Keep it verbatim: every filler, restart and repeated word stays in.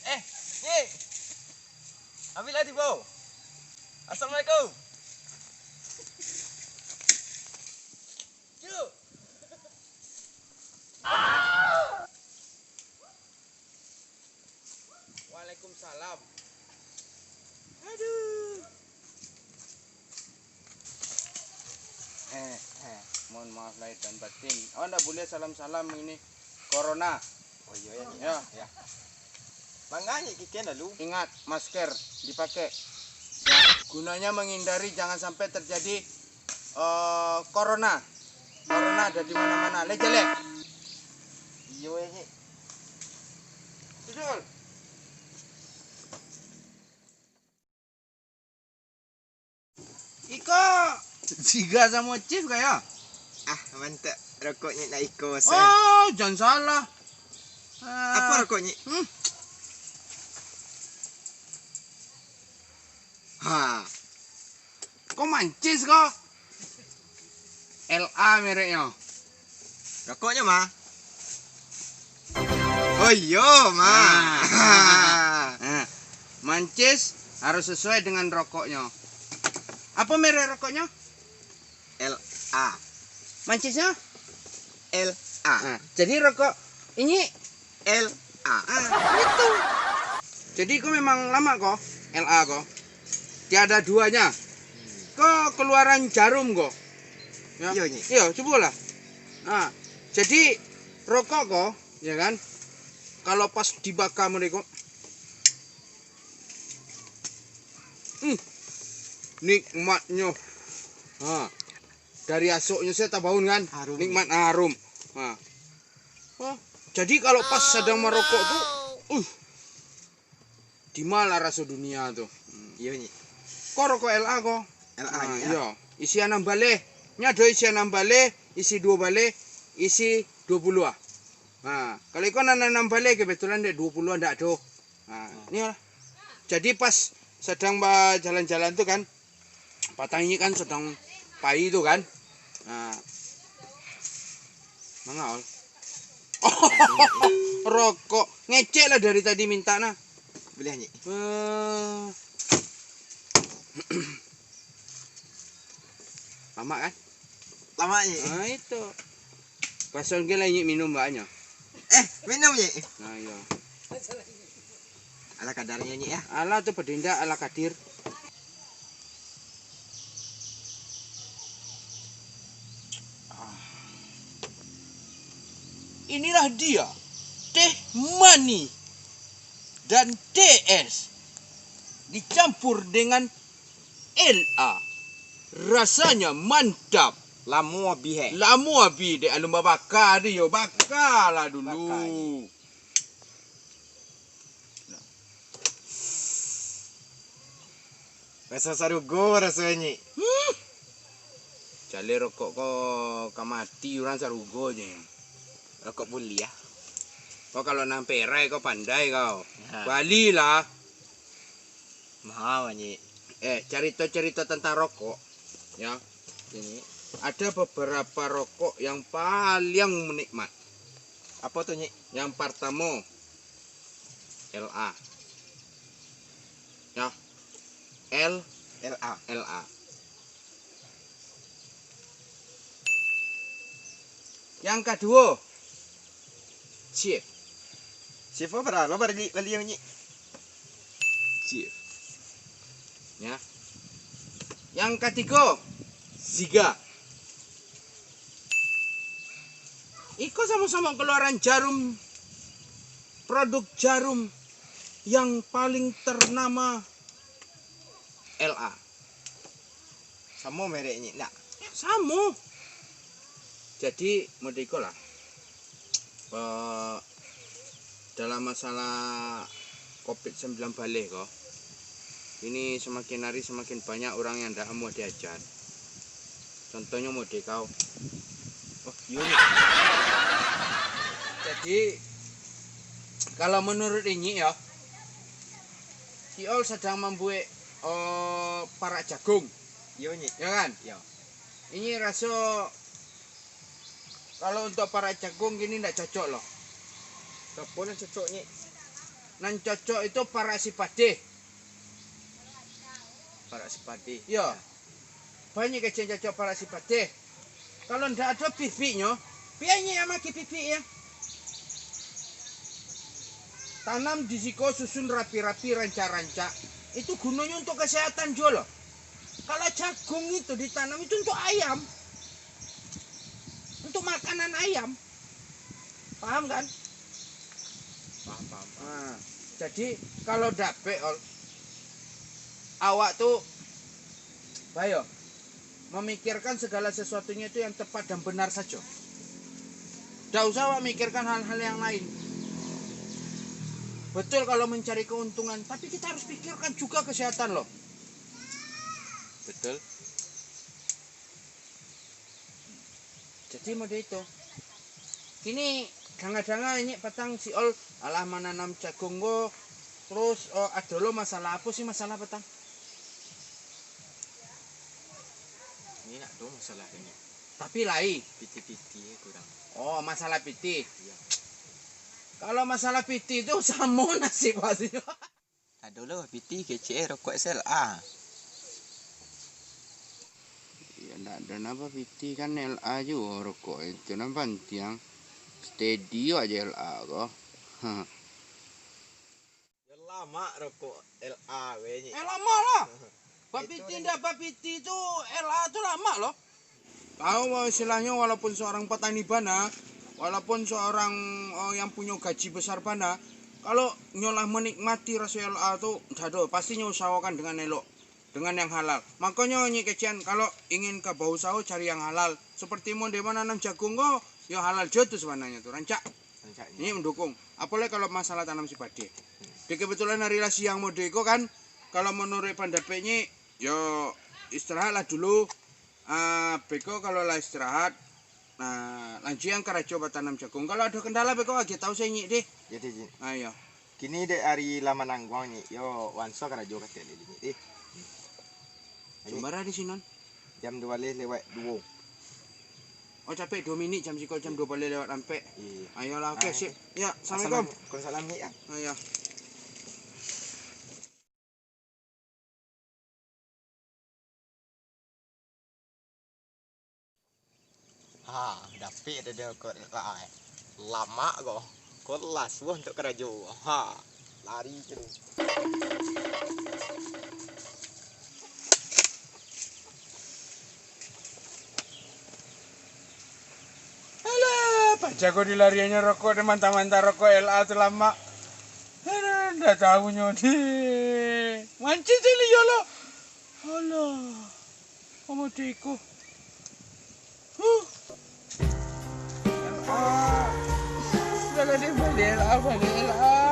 Eh, Nyi. Ambilah tibo. Assalamualaikum. Cuk. Waalaikumsalam. Aduh. Eh, eh, mohon maaf lahir dan batin. Oh, ndak boleh salam-salam ini. Corona. Oh, iya, iya, iya. Ya. Ya. Manganya kikian lalu. Ingat, masker dipakai. Ya, gunanya menghindari jangan sampai terjadi, eh, corona. Corona ada di mana-mana. Lejale. Iyo, Nyi. Betul. Iko. Siga samo Chief kayo? Ah, mantap. Rokoknyo nak iko, Sir. Oh, jan salah. Ah. Apa rokoknyo? Hmm. Ha. Ko Mancis ko? L A mereknyo. Rokoknyo mah? Oh iyo, mah. Ah. Ah. Mancis harus sesuai dengan rokoknyo. Apa merek rokoknyo? L A. Mancisnyo? L A. Ah, jadi rokok ini L A. Ah, itu. Jadi ko memang lamak ko, L A ko. Tiada duanya. Ko keluaran jarum ko. Ya. Iyo, Nyi. Iyo, cubolah. Nah, jadi rokok ko, ya kan? Kalau pas dibakar mereka, hmm, nikmatnyo. Ha. Dari asoknyo sajo tabaun kan? Harum. Nikmat harum. Ha. Oh, jadi kalau pas sadang marokok tu, uh, di mana raso dunia tu? Hmm. Iyo, Nyi. Ko rokok L A ko? L A, nah, Nyi, ya. Iyo. Isi anam baleh. Nyo ado isi anam baleh, isi duo baleh, isi duo puluah ah. Nah, kalau iko nan anam baleh kebetulan dek duo puluah ndak ado. Nah, oh. Inilah. Jadi pas sadang bajalan-jalan tu kan, patang ini kan sadang pai tu kan. Nah. Manga, Ol? Rokok. Ngecek lah dari tadi minta nah. Boleh, Nyi. Eh. Lamak kan? Lamak, Nyi. Ah, itu. Pasal ge lah Nyi minum banyak. Eh, minum, Nyi. Nah, iyo. Ala kadarnyo, Nyi, ya. Ala tu pedindak ala kadir. Ah. Inilah dia, teh manih dan teh es dicampur dengan L A. Rasanya mantap. Lamo abih, eh. Lamo abih dek alun babaka tadi yo. Bakalah dulu. Baka, Nyi. Raso sarugo rasonyo, Nyi. Hmm. Calek rokok ko ka mati urang sarugo je. Rokok buliah. Kau kalau nan perai kau pandai kau. Ha. Balilah. Mahal, Nyi. Eh, carito-carito tentang rokok, ya. Ini. Ada beberapa rokok yang paling nikmat. Apo tu, Nyi? Yang pertama, L A. Ya. L, L A. L A. Yang kedua, Chief. Chief apa dah? Lo bali, bali yang ni. Chief. Ya. Yang katigo, Siga. Iko samo-samo keluaran jarum, produk jarum yang paling ternama L A. Samo mereknyo, ndak? Samo. Jadi, model iko lah. Eh, dalam masalah covid sembilan baleh ko, ini semakin hari semakin banyak orang yang ndak amuah diajar. Contohnyo model kau. Oh, iyo, Nyi. Jadi, kalau menurut Inyik yo, si Ol sadang mambuek, oh, parak jagung. Iyo, Nyik. Ya kan? Iyo. Inyik raso kalau untuk parak jagung kini ndak cocok lo. Apo nan cocok, Nyik? Nan cocok itu parak sipadeh. Parak sipadeh. Iyo. Banyak kecek cocok parak sipadeh. Kalau ndak ado pipiknyo, pian Inyik yang makai pipik yo. Tanam di siko, susun rapi-rapi, rancak-rancak. Itu gunonyo untuk kesehatan juo lo. Kalau jagung itu ditanam itu untuk ayam. Untuk makanan ayam. Paham kan? Paham, paham, paham. Nah, jadi kalau dapek, Ol, awak tu, bayo, memikirkan segala sesuatunya itu yang tepat dan benar sajo. Ndak usah awak mikirkan hal-hal yang lain. Betul kalau mencari keuntungan, tapi kita harus pikirkan juga kesehatan lo. Betul. Jadi mode itu. Kini danga-danga Inyik patang si Ol alah mananam jagung ko, terus, oh, ado lo masalah apo sih, masalah patang? Ini ndak ado masalah ini. Tapi lai. Piti-piti kurang. Oh, masalah piti. Iyo. Kalau masalah piti tu samo nasib pastinya. Ado lo piti kecek, rokok S L A. Iyo, ndak ado napa piti kan L A juo rokok itu nan pantiang. Steady aja L A ko. Yo lamak rokok L A we, Nyik. Eh, lamak lah. Bapiti ndak bapiti tu, L A tu lamak lo. Tahu bahwa istilahnya walaupun seorang petani bana, walaupun seorang, eh, yang punya gaji besar bana, kalau nyo lah menikmati raso L A tu, ndak ado, pasti nyo usahakan dengan elok, dengan yang halal. Makonyo Nyik kecek, kalau ingin ka bausaho cari yang halal. Seperti mode mananam jagung ko, yo halal juo tu sebenarnya tu, rancak. Rancaknyo. Inyik mendukung. Apolai kalau masalah tanam sipadeh. Di kebetulan hari lah siang mode ko kan, kalau menurut pandapek Nyik, yo istirahat lah dulu. Ah, beko kalau lah istirahat, nah, lanjuian karajo batanam jagung. Kalau ado kendala, beko agiah tahu se Nyik deh. Jadi, Nyik. Ah, iyo. Kini dek ari lah manangguang, Nyik. Yo, wanso karajo katek dek Nyik deh. Ayo. Jam bara di sinan? Jam duo baleh lewat duo. Oh, capek duo minik, jam siko jam duo baleh lewat ampek. Iyo. Ayolah, oke, ah, sip. Ya, assalamualaikum. Waalaikumsalam, Nyik, ya. Ayo. Ha, dapek dah dia kot lah. Lamak ko. Ko lah suah untuak karajo. Ha, lari tu. Alah, paja ko dilariannyo rokok, dek mantah-mantah rokok L A tu lamak. Aduh, ndak tahunyo, deh. Mancing caliak lo. Alah, amatiko. Huh. L A. Sudahlah, deh, baliak L A, baliak L A.